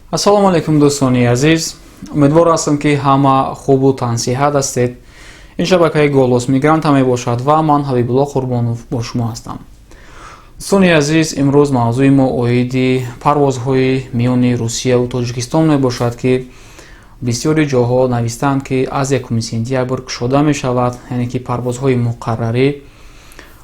Ассалому алайкум, дӯстони азиз. Умедвор ҳастам, ки ҳама хубу тансиҳат ҳастед. Ин шабакаи «Голос мигранта» мебошад ва ман, Ҳабибулло Қурбонов, бо шумо ҳастам. Дӯстони азиз, имрӯз мавзӯи мо оиди парвозҳои миёни Русияву Тоҷикистон мебошад, ки бисёри ҷоҳо навистанд, ки аз 1 сентябр кушода мешавад, яъне ки парвозҳои муқаррарӣ.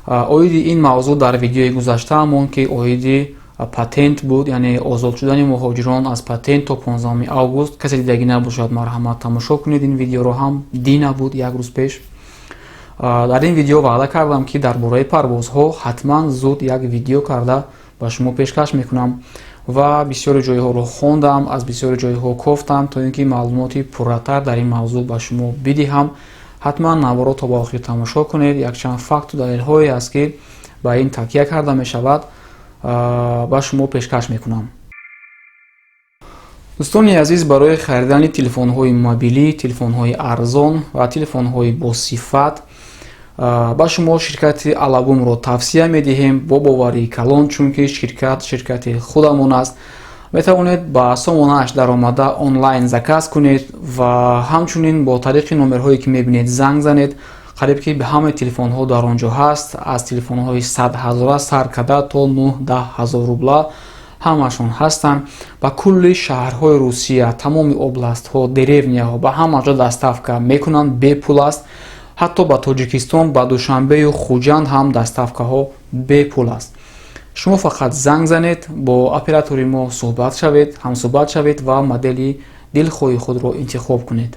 Оиди ин мавзӯъ дар видеои гузаштаамон, ки оиди патент буд, яъне озод шудани муҳоҷирон аз патент то 15 август, касе дидагӣ набошад, марҳамат, тамошо кунед ин видеоро ҳам. Дина буд, як рӯз пеш. Дар ин видео ваъда кардам, ки дар бораи парвозҳо ҳатман зуд як видео карда ба шумо пешкаш мекунам, ва бисёри ҷойҳоро хондам, аз бисёри ҷойҳо кофтам, то ин ки маълумоти пурратар дар ин мавзӯъ ба шумо бидиҳам. Ҳатман наворо то ба охир тамошо кунед. Якчанд факту далелҳое аст, ки ба ин такя карда мешавад, ба шумо пешкаш мекунам. Дӯстони азиз, барои харидани телефонҳои мобилӣ, телефонҳои арзон ва телефонҳои босифат ба шумо ширкати Алабумро тавсия медиҳем бо боварии калон, чунки ширкат ширкати худамон аст. Метавонед ба сомонааш даромада онлайн заказ кунед ва ҳамчунин бо тариқи номерҳое, ки мебинед, занг занед. Қариб ки ҳамаи телефонҳо дар он ҷо ҳаст, аз телефонҳои 100 ҳазора сар карда то 9-10 ҳазор рубла ҳамашон ҳастанд. Ба кулли шаҳрҳои Русия, тамоми областҳо, деревняҳо, ба ҳама ҷо доставка мекунанд, бепул аст. Ҳатто ба Тоҷикистон, ба Душанбею Хуҷанд ҳам доставкаҳо бепул аст. Шумо фақат занг занед, бо оператори мо суҳбат шавед, ҳамсуҳбат шавед ва модели дилхоҳи худро интихоб кунед.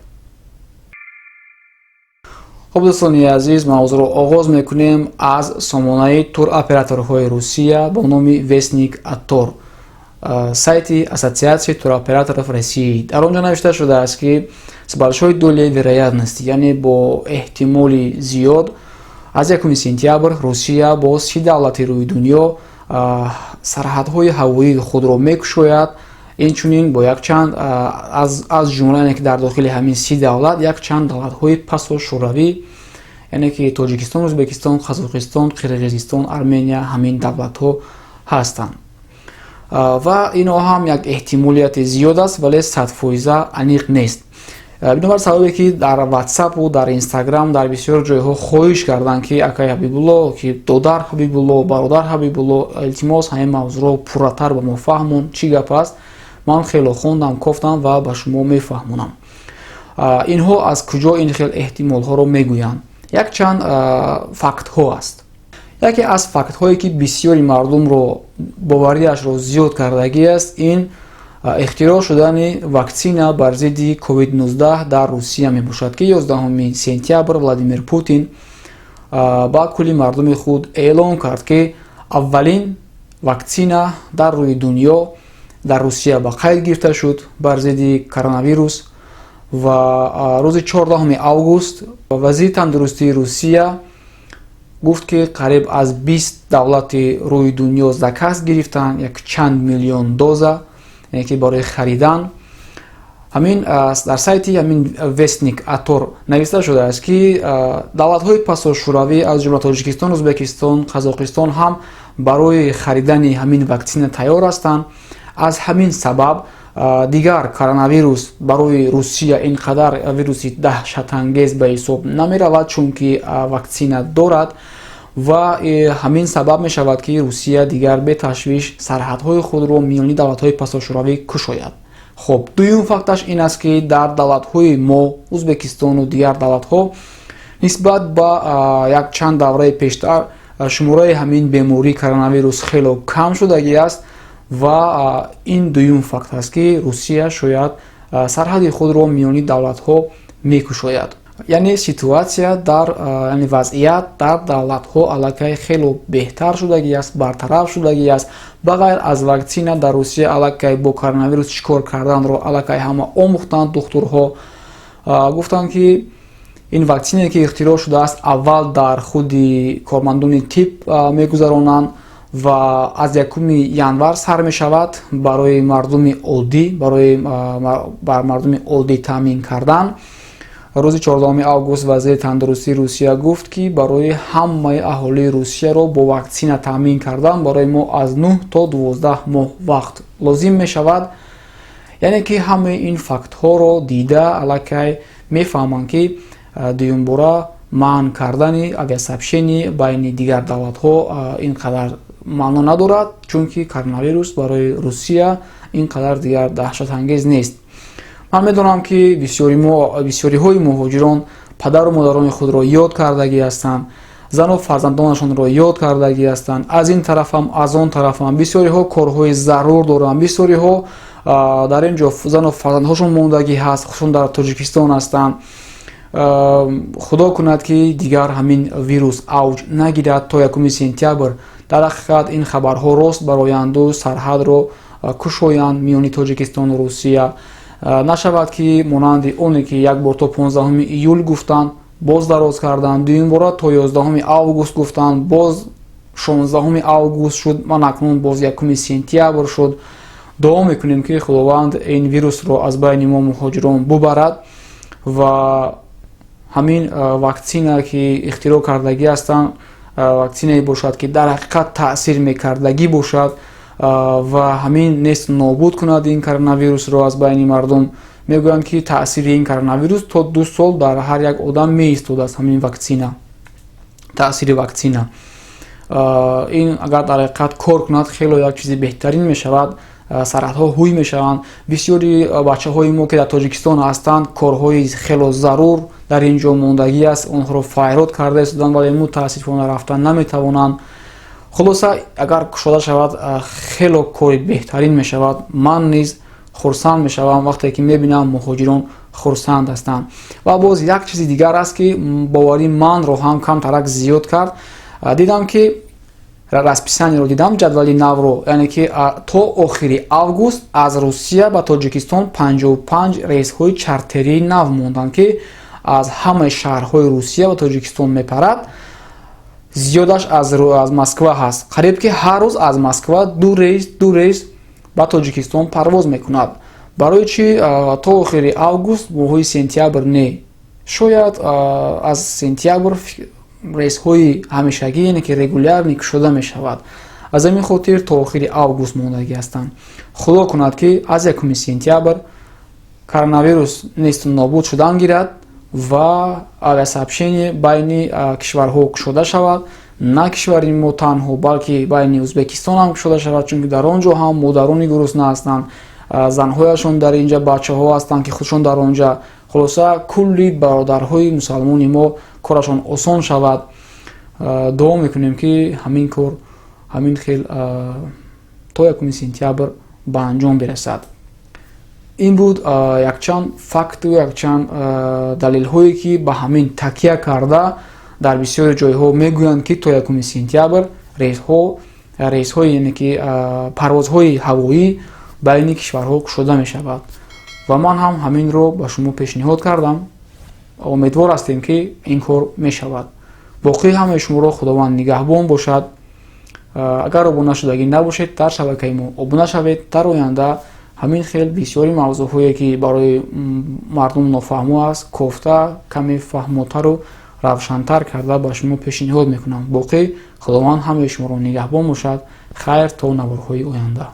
Хуб, дӯстони азиз, мавзӯъро оғоз мекунем аз сомонаи туроператорҳои Русия бо номи «Вестник Атор», сайти Ассоциации туроператоров России. Дар он ҷо навишта шудааст, ки с большой долей вероятности, яъне бо эҳтимоли зиёд, аз 1 сентябр Русия бо 30 давлати рӯи дунё сарҳадҳои ҳавоии худро мекушояд. Инчунин бо якчанд, аз ҷумла, яъне ки дар дохили ҳамин 30 давлат якчанд давлатҳои пасошӯравӣ, яъне ки Тоҷикистон, Ӯзбекистон, Қазоқистон, Қирғизистон, Армения, ҳамин давлатҳо ҳастанд. Ва ино ҳам як эҳтимолияти зиёд аст, вале 100 фоиза аниқ нест. Бинобар сабабе ки дар Ватсапу дар Инстаграм, дар бисёр ҷойҳо хоҳиш карданд, ки акай Ҳабибулло, ки додар Ҳабибулло, бародар Ҳабибулло, илтимос, ҳамин мавзӯъро пурратар ба мо фаҳмон, чӣ гап аст, ман хело хондам, кофтам ва ба шумо мефаҳмонам. Инҳо аз куҷо ин хел эҳтимолҳоро мегӯянд? Якчанд фактҳо аст. Яке аз фактҳое, ки бисёри мардумро бовариашро зиёд кардагӣ аст, ин ихтироъ шудани ваксина бар зидди COVID-19 дар Русия мебошад, ки 11 сентябр Владимир Путин ба кулли мардуми худ эълон кард, ки аввалин ваксина дар рӯи дунё дар Русия ба қайд гирифта шуд бар зидди коронавирус. Ва рӯзи 14 август вазири тандурустии Русия гуфт, ки қариб аз 20 давлати рӯи дунё заказ гирифтанд як чанд миллион доза, яъне ки барои харидан. Ҳамин дар сайти ҳамин «Вестник Атор» нависта шудааст, ки давлатҳои пасошӯравӣ, аз ҷумла Тоҷикистон, Ӯзбекистон, Қазоқистон ҳам барои харидани ҳамин ваксина тайёр ҳастанд. Аз ҳамин сабаб дигар коронавирус барои Русия ин қадар вируси даҳшатангез ба ҳисоб намеравад, чунки ваксина дорад. Ва ҳамин сабаб мешавад, ки Русия дигар беташвиш сарҳадҳои худро миёни давлатҳои пасошӯравӣ кушояд. Хуб, дуюм факташ ин аст, ки дар давлатҳои мо, Ӯзбекистону дигар давлатҳо, нисбат ба якчанд давраи пештар шумораи ҳамин бемории коронавирус хело кам шудагӣ аст. Ва ин дуюм факт аст, ки Русия шояд сарҳади худро миёни давлатҳо мекушояд, яъне ситуация дар, яъне вазъият дар давлатҳо аллакай хело беҳтар шудагӣ аст, бартараф шудагӣ аст. Ба ғайр аз ваксина, дар Русия аллакай бо коронавирус чӣ кор карданро аллакай ҳама омӯхтанд. Духтурҳо гуфтанд, ки ин ваксине, ки ихтироъ шудааст, аввал дар худи кормандони тиб мегузаронанд ва аз 1 январ сар мешавад барои мардуми оддӣ, барои бар мардуми оддӣ таъмин кардан. Рӯзи 14 август вазири тандурустии Русия гуфт, ки барои ҳамаи аҳолии Русияро бо ваксина таъмин кардан барои мо аз 9 то 12 моҳ вақт лозим мешавад. Яъне ки ҳамаи ин фактҳоро дида аллакай мефаҳманд, ки дуюмбора манъ кардани авиасообщение байни дигар давлатҳо ин қадар маъно надорад, чунки коронавирус барои Русия ин қадар дигар даҳшатангез нест. Ман медонам, ки бисёриҳои муҳоҷирон падару модарони худро ёд кардагӣ ҳастанд, зану фарзандонашонро ёд кардагӣ ҳастанд. Аз ин тарафам, аз он тарафам бисёриҳо корҳои зарур доранд, бисёриҳо дар ин ҷо зану фарзандҳошон мондагӣ ҳаст, худшон дар Тоҷикистон ҳастанд. Худо кунад, ки дигар ҳамин вирус авҷ нагирад то 1 сентябр. Дар ҳақиқат ин хабарҳо рост бароянду сарҳадро кушоянд миёни Тоҷикистону Русия. Нашавад, ки монанди оне ки як бор то 15 июл гуфтанд, боз дароз карданд, дуюмбора то 11 август гуфтанд, боз 16 август шуд, ман акнун боз 1 сентябр шуд. Дуо мекунем, ки Худованд ин вирусро аз байни мо муҳоҷирон бубарад ва ҳамин ваксина, ки ихтироъ кардагӣ ҳастанд, ваксинае бошад, ки дар ҳақиқат таъсир мекардагӣ бошад ва ҳамин нест нобуд кунад ин коронавирусро аз байни мардум. Мегӯянд, ки таъсири ин коронавирус то 2 сол дар ҳар як одам меистодааст. Ҳамин ваксина, таъсири ваксина ин агар дар ҳақиқат кор кунад, хело як чизи беҳтарин мешавад. Сарҳадҳо ҳуй мешаванд. Бисёри бачаҳои мо, ки дар Тоҷикистон ҳастанд, корҳои хело зарур дар ин ҷо мондагӣ аст, онҳоро файрод карда истоданд, вале мутаассифона рафтан наметавонанд. Хулоса, агар кушода шавад, хело кори беҳтарин мешавад. Ман низ хурсанд мешавам, вақте ки мебинам муҳоҷирон хурсанд ҳастанд. Ва боз як чизи дигар аст, ки боварии манро ҳам камтарак зиёд кард. Дидам, ки расписаниеро дидам, ҷадвали навро, яъне ки то охири август аз Русия ба Тоҷикистон 55 рейсҳои чартерии нав монданд, ки аз ҳамаи шаҳрҳои Русия ба Тоҷикистон мепарад. Зиёдаш аз Москва ҳаст. Қариб ки ҳар рӯз аз Москва ду рейс, ду рейс ба Тоҷикистон парвоз мекунад. Барои чӣ то охири август, моҳҳои сентябр не? Шояд аз сентябр рейсҳои ҳамешагӣ, яъне ки регулярный, кушода мешавад, аз ҳамин хотир то охири август мондагӣ ҳастанд. Худо кунад, ки аз 1 сентябр коронавирус несту нобуд шудан гирад ва авиасообщение байни кишварҳо кушода шавад. На кишвари мо танҳо, балки байни Ӯзбекистон ҳам кушода шавад, чунки дар он ҷо ҳам модарони гурусна ҳастанд, занҳояшон дар инҷа, бачаҳо ҳастанд, ки худшон дар он ҷа. Хулоса, кулли бародарҳои мусалмони мо корашон осон шавад. Дуо мекунем, ки ҳамин кор ҳамин хел то 1 сентябр ба анҷом бирасад. Ин буд якчанд факту якчанд далелҳое, ки ба ҳамин такя карда дар бисёри ҷойҳо мегӯянд, ки то 1 сентябр рейсҳои, яъне ки парвозҳои ҳавоӣ байни кишварҳо кушода мешавад. Ва ман ҳам ҳаминро ба шумо пешниҳод кардам. Умедвор ҳастем, ки ин кор мешавад. Боқӣ ҳамаи шуморо Худованд нигаҳбон бошад. Агар обуна шудагӣ набошед дар шабакаи мо, обуна шавед. Дар оянда ҳамин хел бисёри мавзӯъҳое, ки барои мардум нофаҳмо аст, кофта, каме фаҳмотару равшантар карда ба шумо пешниҳод мекунам. Боқӣ Худованд ҳамаи шуморо нигаҳбон бошад. Хайр, то наворҳои оянда.